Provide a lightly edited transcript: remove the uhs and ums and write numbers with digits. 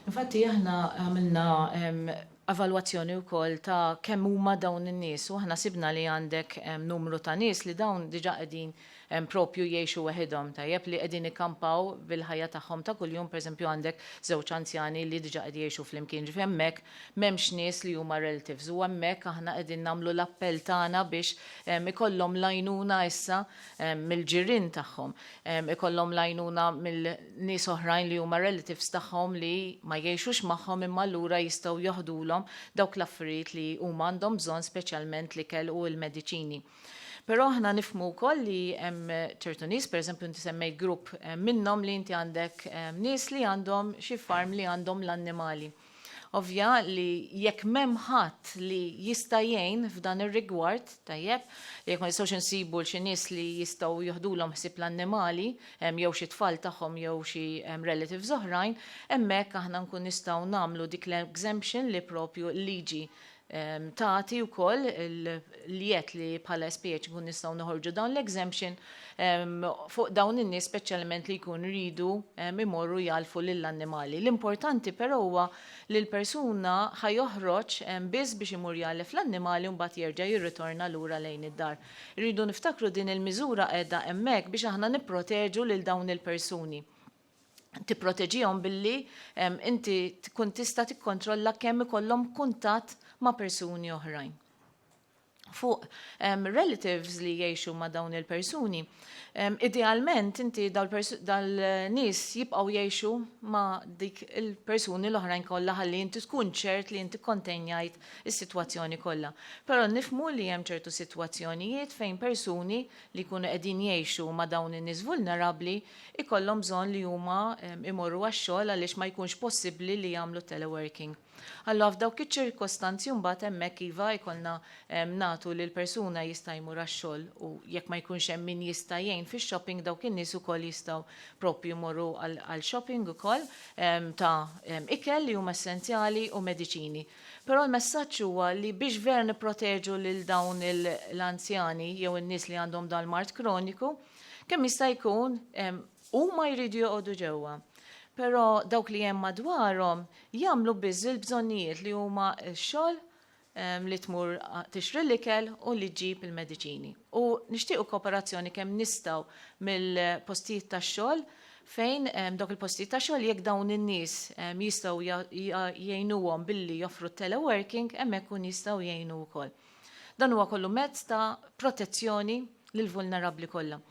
Infatti aħna għamilna evalwazzjoni wkoll ta' kemm huma dawn in-nies u aħna sibna li għandek numru ta' nies li dawn diġà qegħdin propju jgħixu weħidhom, tajjeb, li qegħdin ikkampaw bil-ħajja tagħhom ta' kuljum. Pereżempju, għandek żewġ anzjani li diġà qed jgħixu flimkien, ġifieri hemmhekk m'hemmx nies li huma relatives u hemmhekk aħna qegħdin nagħmlu l-appell tagħna biex ikollhom l-għajnuna issa mill-ġirien tagħhom, ikollhom l-għajnuna mill-nies oħrajn li huma relatives tagħhom li ma jgħixux magħhom imma allura jistgħu joħdulhom dawk l-affarijiet li huma għandhom bżonn, speċjalment l-ikel u l-mediċini. Però aħna nifhmu wkoll li hemm ċertu nies, pereżempju inti semmejt grupp minnhom li inti għandek nies li għandhom xi farm, li għandhom l-annimali. Ovvja li jekk m'hemm ħadd li jista' jgħin f'dan ir-rigward, tajjeb, jekk ma nistgħux insibu xi nies li jistgħu joħdulhom ħsieb l-annimali, jew xi tfal tagħhom jew xi relatives oħrajn, hemmhekk aħna nkun nistgħu nagħmlu dik l-exemption li propju l-liġi tagħti wkoll l-jedd li bħala SPH nkun nistgħu noħorġu dawn l-exemption fuq dawn in-nies, speċjalment li jkun ridu imorru jgħalfu lill-annimali. L-importanti però huwa li l-persuna ħa joħroġ biss biex imur jgħallef l-annimali u mbagħad jerġa' jirritorna lura lejn id-dar. Irridu niftakru, din il-miżura qiegħda hemmhekk biex aħna nipproteġu lil dawn il-persuni. Tipproteġihom billi inti tkun tista' tikkontrolla kemm ikollhom kuntatt ma' persuni oħrajn. Fuq relatives li jgħixu ma' dawn il-persuni, idealment inti dal-nies jibqgħu jgħixu ma' dik il-persuni l-oħrajn kollha ħalli inti tkun ċert li inti kontenjajt is-sitwazzjoni kollha. Però nifhmu li hemm ċertu sitwazzjonijiet fejn persuni li jkunu qegħdin jgħixu ma' dawn in-nies vulnerabbli ikollhom bżonn li huma imorru għax-xogħol għaliex ma jkunx possibbli li jagħmlu teleworking. Allora f'dawk iċ-ċirkostanzi mbagħad hemmhekk iva jkollna nagħtu li l-persuna jista' jmur għax-xogħol u jekk ma jkunx hemm min jista' jgħin fix-shopping, dawk in-nies ukoll jistgħu propju jmorru għal shopping ukoll ta' ikel li huma essenzjali u mediċini. Però l-messaġġ huwa li biex vera nipproteġu lil dawn l-anzjani jew in-nies li għandhom dal-mard kroniku, kemm jista' jkun huma jridu joqogħdu ġewwa. Però dawk li hemm madwarhom jagħmlu biss il-bżonnijiet li huma x-xogħol li tmur tixtri l-ikel u li ġġib il-mediċini. U nixtiequ kooperazzjoni kemm nistgħu mill-postijiet tax-xogħol, fejn dawk il-postijiet ta' xogħol, jekk dawn in-nies jistgħu jgħinuhom billi joffru teleworking, hemmhekk kun jistgħu jgħinu wkoll. Dan huwa kollu mezz ta' protezzjoni lil vulnerabbli kollha.